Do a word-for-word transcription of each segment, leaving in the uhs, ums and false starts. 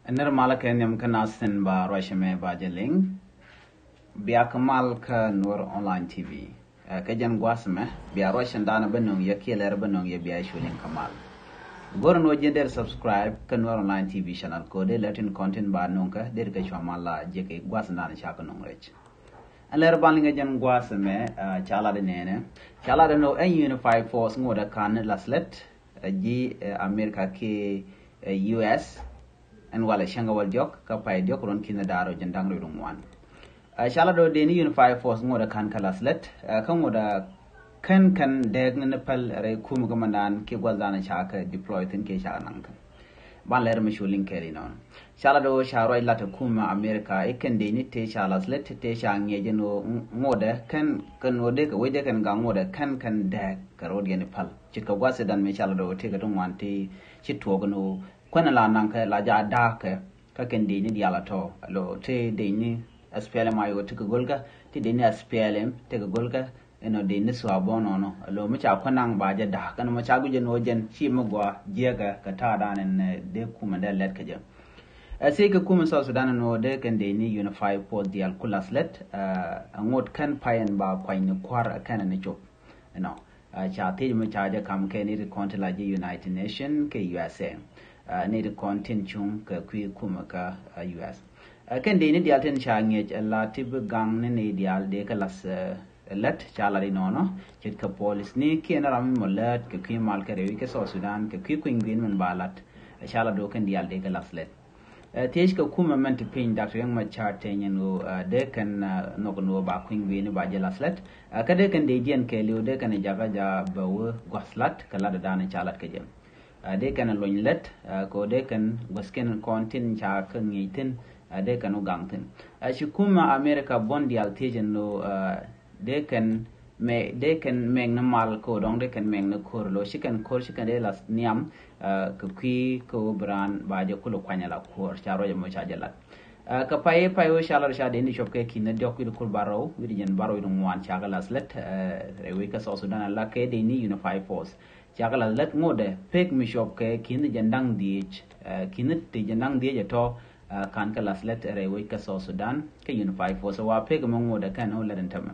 Nir malä kɛ nhiam kä nasin ba ruacɛ mɛ ba jɛ liŋ. Bia kä mal kä Nuer Online T V. Ɛ, kä jɛn guas mɛ bia ruacɛ dan bä nuŋ yɛ kiɛ lɛr bä nuŋ yɛ bia cu liŋ kä mal. Go̱r nuɔ jɛn der subscribe kä Nuer Online T V channel ko der lɛ tin content ba nuŋ kä der kɛ cua mal la jɛ kɛ guas dan ca kä nuŋ rɛc. Ɛn lɛr ban liŋ kä jɛn guas mɛ, ɛ, ca la di nɛnɛ. Ca la di nɔ ɛn Unified Force ŋuɔdɛ kan ni laslet, ɛ, ji̱, ɛ, America kiɛ, ɛ, U S. Ɛn walɛ cäŋ kɛ wal diɔk kä pay diɔk ruɔn ki̱n da̱r rɔ jɛn da̱ŋ rɔ ŋuan. Ɛ, ca la dɔ dee ni Unified Force ŋuɔdɛ kan kä laslet, ɛ, kä ŋuɔdɛ kɛn kɛn dɛɛk ni ni päl rɛy kum kä mandan kiɛ guath dan ca kɛ deploy thin kiɛ ca kɛ naŋ thin. Ban lɛr mi cu liŋ kɛɛl inɔn. Ca la dɔ ca ruac lat kum America i̱ kɛn dee ni tëë ca laslet tëë ca ŋiɛc ɛn ɣöö ŋuɔdɛ kɛn kɛn ɣöö dee kɛ wec dee kɛn gaŋ ŋuɔdɛ kɛn kɛn dɛɛk kɛ rɔɔd yɛn i̱ päl. Ce̱tkɛ guath dan mi ca la dɔ tëë kɛ ti ŋuan ti ci tuɔɔk ɛn ɣöö kuɛn la naŋ kɛ la ja da̱a̱k kɛ kä kɛn dec ni diaal a tɔ̱. Lo ti dec ni S P L M I O ti kɛ go̱l kä ti dec ni S P L M ti kɛ go̱l kä. Ɛnɔ dec ni sua bɔn nɔnɔ lo mi ca kuɛn naŋ ba jɛ da̱a̱k kɛn mɔ ca guic jɛ nɔ jɛn ci mi gua jiɛkɛ kɛ ta̱a̱ dan ɛn, ɛ, dee kumɛ dee lɛt kɛ jɛ. Ɛ, thiec kɛ kumɛ South Sudan ɛn ɣöö dee kɛn dec ni Unified Force diaal ku laslet, ɛ, ɛ ŋot kɛn pay ɛn ba kuany ni kua̱r ɛ kɛn ɛ ni cop. Ɛnɔ. Ɛ, ca thiec mi ca jɛ kam kɛ ni ti kɔn ti la ji̱ United Nation kɛ U S A. Ɛ, ni ti kɔn tin cuŋ kɛ kui̱ kumɛ kä, ɛ, U S. Ɛ, kɛn dec ni diaal tin ca ŋiɛc ɛ la ti bi gaŋ ni ni diaal dee kɛ lath, ɛ, lät ca la di nɔnɔ. Ce̱tkɛ police ni kiɛn ram mi mɔ lät kɛ kui̱ mal kɛ rɛwi kɛ South Sudan kɛ kui̱ kui̱ gui̱n min ba lat. Ɛ, ca la do kɛn diaal dee kɛ lath lät. Ɛ, thiec kɛ kumɛ mɛn ti piny Doctor Riek Machar teny ɛn ɣöö, ɛ, dee kɛn, ɛ, nhɔk ɛn ɣöö ba kui̱ny gui̱ni ba jɛ lath lät. Ɛ, kä dee kɛn dee jiɛn kɛɛliw dee kɛn jakä ja bɛ wee gua̱th lat kɛ lat dan ca lat kɛ jɛ. Ɛ, dee kɛn luny lät, ɛ, kɛ ɣöö dee kɛn gua̱th kɛn kɔn tin ca kä ŋi̱i̱c thi̱n, ɛ, dee kɛn wä gaŋ thi̱n. Ɛ, ci kumɛ America buɔ̱n diaal thiec ɛn ɣöö, ɛ, dee kɛn mɛ, dee kɛn mɛŋ ni mal ko dɔŋ dee kɛn mɛŋ ni ko̱r lo ci kɛn ko̱r ci kɛn dee la nhiam, ɛ, kɛ kui̱ kɛ wä bi raan ba jɛ kulɛ kuany ala ko̱r ca ruɔc ɛmɔ ca jɛ lat. Ɛ, kɛ pay pay wä ca lat ca dee ni cop kɛ ki̱n ni diɔk wi̱cdɛ kur ba rɔw wi̱cdɛ jɛn ba rɔw wi̱cdɛ ŋuan ca kɛ lath lät, ɛ, rɛy wec kä South Sudan ala kɛ dee ni Unified Force ca kɛ lath lät ŋotdɛ pek mi cop kɛ ki̱n ni jɛn da̱ŋ dhiec, ɛ, ki̱n ni ti jɛn da̱ŋ dhiec ɛ tɔ, ɛ, kan kɛ lath lät rɛy wec kä South Sudan kɛ Unified Force wa pek mi ŋotdɛ kɛn wä lät ɛn tämɛ.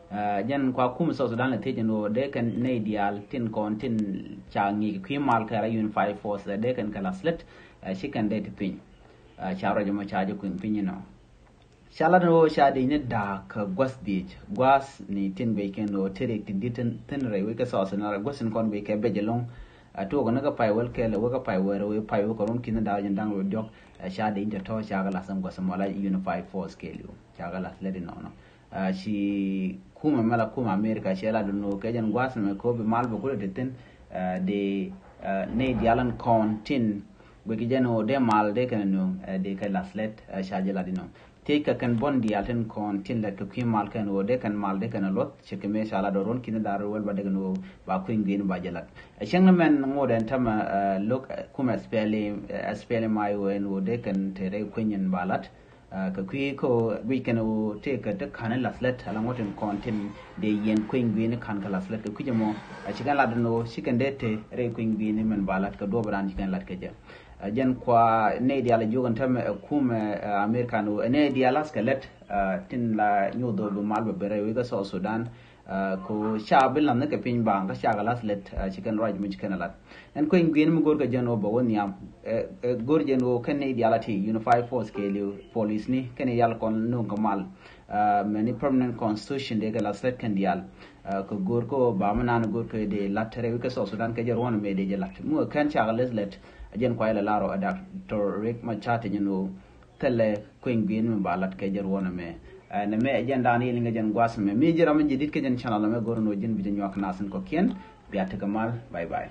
Ɛ, jɛn kua kum South Sudan lɛ thiec ɛn ɣöö dee kɛn nɛy diaal tin kɔn tin ca ŋi̱i̱c kui̱ mal kɛ rɛy Unified Force, ɛ, dee kɛn kɛ lath lät, ɛ, ci kɛn dee ti piny. Ɛ, ca ruac ɛmɔ ca jɛ kui̱n piny inɔ. Ca lat ɛn ɣöö ca dec ni da̱a̱k kɛ gua̱th dhiec gua̱th ni tin guic kɛn ɣöö ti rik ti di̱t thi̱n rɛy wec kä South Sudan gua̱th tin kɔn guic kɛ bec ɛlɔ̱ŋ. Ɛ, tuɔɔk ni kä pay wäl kɛl ɛ wek kä pay wäl rɛy wec pay wek kɛ run ki̱n da̱a̱k jɛn da̱ŋ rɛw diɔk. Ɛ, ca dec ni tɔ̱tɔ̱ ca kɛ lath ɛn gua̱th ɛmɔ la Unified Force kɛɛliw ca kɛ lath lät inɔnɔ. Ɛ, ci kumɛ mɛ la kumɛ America cɛ la dun wä kɛ jɛn gua̱th mɛ ko bi mal bɛ kulɛ ti thi̱n, ɛ, dee, ɛ, nɛy diaal ɛn kɔn tin guic kɛ jɛn wä dee mal dee kɛn nuŋ, ɛ, dee kɛ lath lät, ɛ, ca jɛ la di nuŋ. Thiec kɛ kɛn buɔ̱n diaal tin kɔn tin lät kɛ kui̱ mal kɛn wä dee kɛn mal dee kɛn luɔth cɛ kɛ mëë ca la dɔr wän ki̱n da̱r wäl ba dee kɛn wä ba kui̱ gui̱n ba jɛ lat. Ɛ, cäŋ ni mɛn ŋot ɛn tämɛ, ɛ, lo̱k, ɛ, kumɛ S P L M, ɛ, S P L M I O ɛn wä dee kɛn te rɛy kui̱ny ɛn ba lat. Ɛ, kɛ kui̱ kä guic kɛn ɣöö tëëkɛ ti ka̱n i̱ lath lät ala ŋuɔ̱t in kɔn tin dee yɛn kueny gui̱n i̱ ka̱n kɛ lath lät kɛ kui̱c ɛmɔ. Ɛ, ci kɛn lat ɛn ɣöö ci kɛn dee te rɛy kueny gui̱n i̱ mɛn ba lat kɛ duɔ̱ɔ̱p raan ci kɛn lat kɛ jɛ. Ɛ, jɛn kua nɛy diaal ɛ jiök ɛn täämɛ ɛ kumɛ, ɛ, America ɛn ɣöö ɛ nɛy diaal lath kɛ lät, ɛ, tin la nyoth ɣöö bi mal bɛ ben rɛy wec kä South Sudan. Ɛ, ko ca bi la̱th ni kɛ piny baaŋ kä ca kɛ la̱th lät, ɛ, ci kɛn ruac mi ci kɛn ɛ la̱th. Ɛn kueny gui̱n mi go̱r kɛ jɛn ɣöö bɛ wä nhiam. Ɛ, ɛ, go̱r jɛn ɣöö kɛn ni diaal a ti Unified Force kɛɛliw police ni kɛn ni diaal kɔn nuŋ kɛ mal. Ɛ, mɛni permanent constitution dee kɛ la̱th lät kɛn diaal. Ɛ, kɛ go̱r kɛ ɣöö ba mi naan go̱r kɛ dee la̱th rɛy wec kɛ South Sudan kɛ jɛ ruɔ̱n mɛ dee jɛ la̱th. Mi ɣöö kɛn ca kɛ la̱th lät, ɛ jɛn kuay lɛ lar ɣöö ɛ Doctor Riek Machar te jɛn ɣöö thilɛ kueny gui̱n mi ba lat kɛ jɛ ruɔ̱n ɛmɛ. Ɛ, nɛmɛ ɛ jɛn dan yɛl in kɛ jɛn gua̱th ɛmɛ. Mi ji̱ ram mi ji̱ di̱t kɛ jɛn channel ɛmɛ go̱r ɛn ɣöö ji̱n bi jɛ nyuak nath in kɔ̱kiɛn. Bia tekɛ mal. Bye bye.